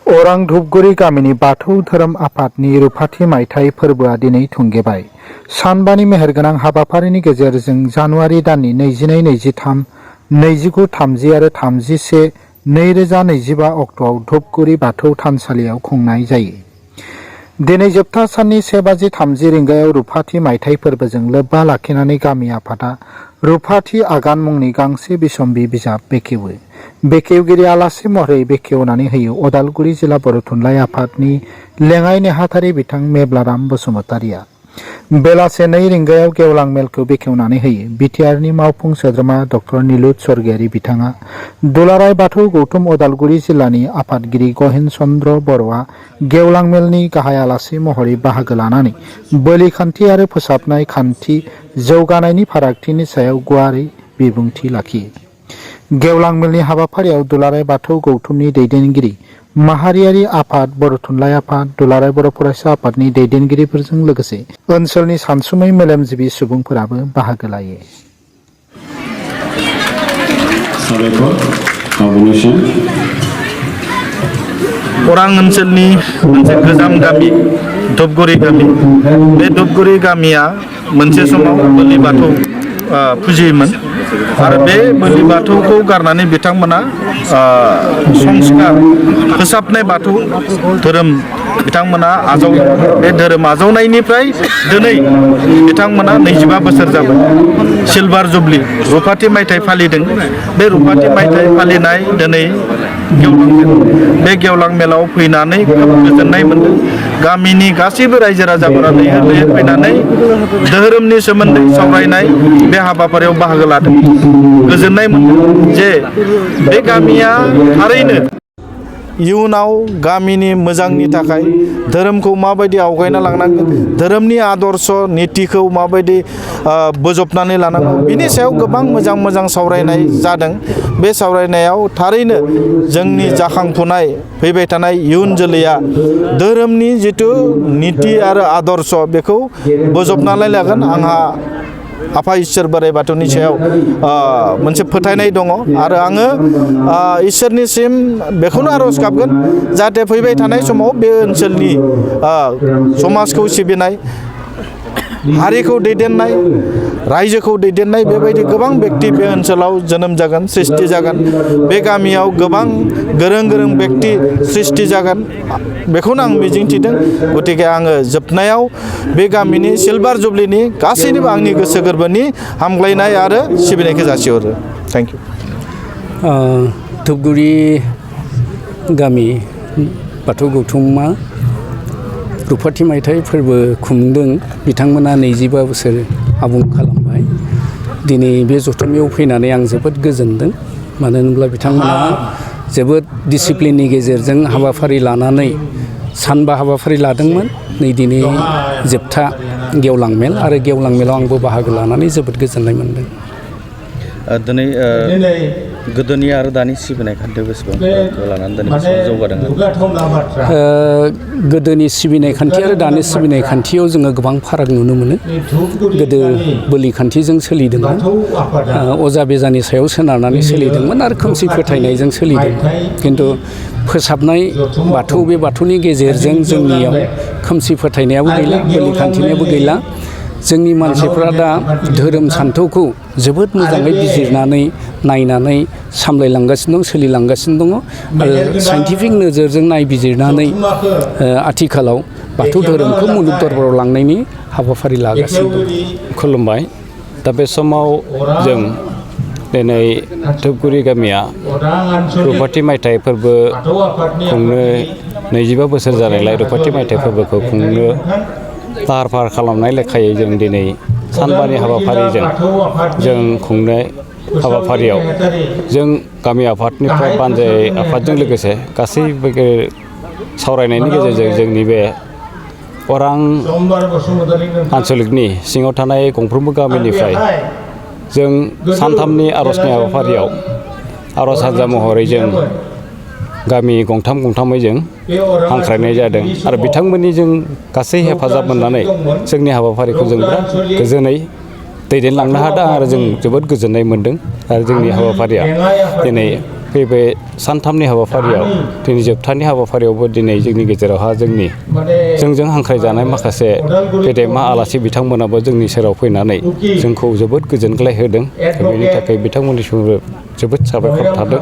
अरां धुपगुरि गामिनि बाथौ धोरोम आफादनि रुफाथि मायथाइ फोरबोआ दिनै थुंगेबाय। सानबानि मेहेरगोनां हाबाफारिनि गेजेरजों जानुवारि दाननि 22, 23, 29, 30 आरो 31, 2025 अक्ट'आव धुपगुरि बाथौ थानसालियाव खुंनाय जायो। दिनै जोबथा साननि 1:30 रिंगायाव रुफाथि मायथाइ फोरबोजों लोब्बा लाखिनानै गामि आफादा रुफाथि आगान मुंनि गांसे बिसम्बि बिजाब बेखेवो। बेखेवगिरि आलासि महरै बेखेवनानै होयो उदालगुरि जिल्ला बर' थुनलाइ आफादनि लेङाइ नेहाथारि बिथां मेब्लाराम बसुमतारिया। बेलासे 2 रिंगायाव गेवलां मेलखौ बेखेवनानै होयो बिटिआरनि मावफुं सोद्रोमा डक्टर नीलुत स्वर्गियारि बिथाङा। दुलाराय बाथौ गौथुम उदालगुरि जिल्लानि आफादगिरि गहेन चन्द्र बर'आ गेवलां मेलनि गाहाय आलासि महरै बाहागो लानानै बोलि खान्थि आरो फोसाबनाय खान्थि जौगानायनि फारागथिनि सायाव गुवारै बिबुंथि लाखियो। गेवलां मेलनि हाबाफारियाव दुलाराय बाथौ गौथुमनि दैदेनगिरि, माहारियारि आफाद, बर' थुनलाइ आफाद, दुलाराय बर' फरायसा आफादनि दैदेनगिरिफोरजों लोगोसे ओनसोलनि सानसुमै मेलेमजिबि सुबुंफोराबो बाहागो लायो। अरां ओनसोलनि मोनसे गोजाम गामि धुपगुरि गामि। बे धुपगुरि गामिया मोनसे समाव बोलि बाथौ फुजियोमोन आरो बे बोलि बाथौखौ गारनानै बिथांमोना संस्कार फोसाबनाय बाथौ धोरोम बिथांमोना बे धोरोम आजावनायनिफ्राय दिनै बिथांमोना 25 बोसोर जाबाय। सिलभार जुबलि रुफाथि मायथाइ फालिदों। बे रुफाथि मायथाइ फालिनाय दिनै गेवलां मेल। बे गेवलां मेलाव फैनानै खोब गोजोननाय मोन्दों। गामिनि गासैबो रायजो राजाफोरा लैहोर लैहोर फैनानै धोरोमनि सोमोन्दै सावरायनाय बे हाबाफारियाव बाहागो लादों। गोजोननाय मोन्दों जे बे गामिया थारैनो इयुनाव गामिनि मोजांनि थाखाय धोरोमखौ माबायदि आवगायना लांनांगोन, धोरोमनि आदर्श नितिखौ माबायदि बोजबनानै लानांगौ, बिनि सायाव गोबां मोजां मोजां सावरायनाय जादों। बे सावरायनायाव थारैनो जोंनि जाखांफुनाय फैबाय थानाय इयुन जोलैया धोरोमनि जिथु निति आरो आदर्श बेखौ बोजबनानै लागोन। आंहा आफा इसोर बोराइ बाथौनि सायाव मोनसे फोथायनाय दङ आरो आङो इसोरनिसिम बेखौनो आर'ज गाबगोन जाहाथे फैबाय थानाय समाव बे ओनसोलनि समाजखौ सिबिनाय, हारिखौ दैदेननाय, रायजोखौ दैदेननाय बेबायदि गोबां बेक्ति बे ओनसोलाव जोनोम जागोन, सृष्टि जागोन। बे गामियाव गोबां गोरों गोरों बेक्ति सृष्टि जागोन बेखौनो आं मिजिंथिदों। गतिके आङो जोबनायाव बे गामिनि सिलभार जुबलिनि गासैनिबो आंनि गोसो गोरबोनि हामग्लायनाय आरो सिबिनायखौ जासिहरो। Thank you. धुपगुरि गामि बाथौ गौथुमा रुफाथि मायथाइ फोरबो खुंदों। बिथांमोना 25 बोसोर आबुं खालामबाय। दिनै बे जथुमायाव फैनानै आं जोबोद गोजोनदों। मानो होनब्ला बिथांमोना जोबोद डिसिप्लिननि गेजेरजों हाबाफारि लानानै सानबा हाबाफारि लादोंमोन। नै दिनै जोबथा गेवलां मेल आरो गेवलां मेलाव आंबो बाहागो लानानै जोबोद गोजोननाय मोन्दों। दिनै गोदोनि आरो दानि सिबिनाय खान्थियाव बेसेबां लानानै दिनै जौगादों? गोदोनि सिबिनाय खान्थि आरो दानि सिबिनाय खान्थियाव जोङो गोबां फाराग नुनो मोनो। गोदो बोलि खान्थिजों सोलिदोंमोन, अजा बेजानि सायाव सोनारनानै सोलिदोंमोन आरो खोमसि फोथायनायजों सोलिदोंमोन। खिन्थु फोसाबनाय बाथौ, बे बाथौनि गेजेरजों जोंनियाव खोमसि फोथायनायाबो गैला, बोलि खान्थिनायाबो गैला। जोंनि मानसिफ्रा दा धोरोम सान्थौखौ जोबोद मोजाङै बिजिरनानै नायनानै सामलायलांगासिनो दं, सोलिलांगासिनो दङ आरो साइन्टिफिक नोजोरजों नायबिजिरनानै आथिखालाव बाथौ धोरोमखौ मुलुग दरबाराव लांनायनि हाबाफारि लागासिनो दं। खुलुमबाय। दा बे समाव जों दिनै धुपगुरि गामिया रुफाथि मायथाइ फोरबो खुंनो 25 बोसोर जानायलाय रुफाथि मायथाइ फोरबोखौ खुंनो लाहार फाहार खालामनाय लेखायै जों दिनै सानबानि हाबाफारिजों जों खुंनाय हाबाफारियाव जों गामि आफादनिफ्राय बानजाय आफादजों लोगोसे गासैबो सावरायनायनि गेजेरजों जोंनि बे अरां आन्सलिकनि सिङाव थानाय गंफ्रोमबो गामिनिफ्राय जों सानथामनि आर'जनि हाबाफारियाव आर'ज हान्जा महरै जों गामि गंथामै जों हांख्रायनाय जादों आरो बिथांमोननि जों गासै हेफाजाब मोननानै जोंनि हाबाफारिखौ जों बिराद गोजोनै दैदेनलांनो हादों आरो जों जोबोद गोजोननाय मोन्दों। आरो जोंनि हाबाफारिया दिनै फैबाय सानथामनि हाबाफारियाव दिनै जोबथानि हाबाफारियावबो दिनै जोंनि गेजेरावहा जोंजों हांख्रायजानाय माखासे गेदेमा आलासि बिथांमोनाबो जोंनि सेराव फैनानै जोंखौ जोबोद गोजोनग्लाय होदों। बेनि थाखाय बिथांमोननिसिमबो जोबोद साबायखर थादों।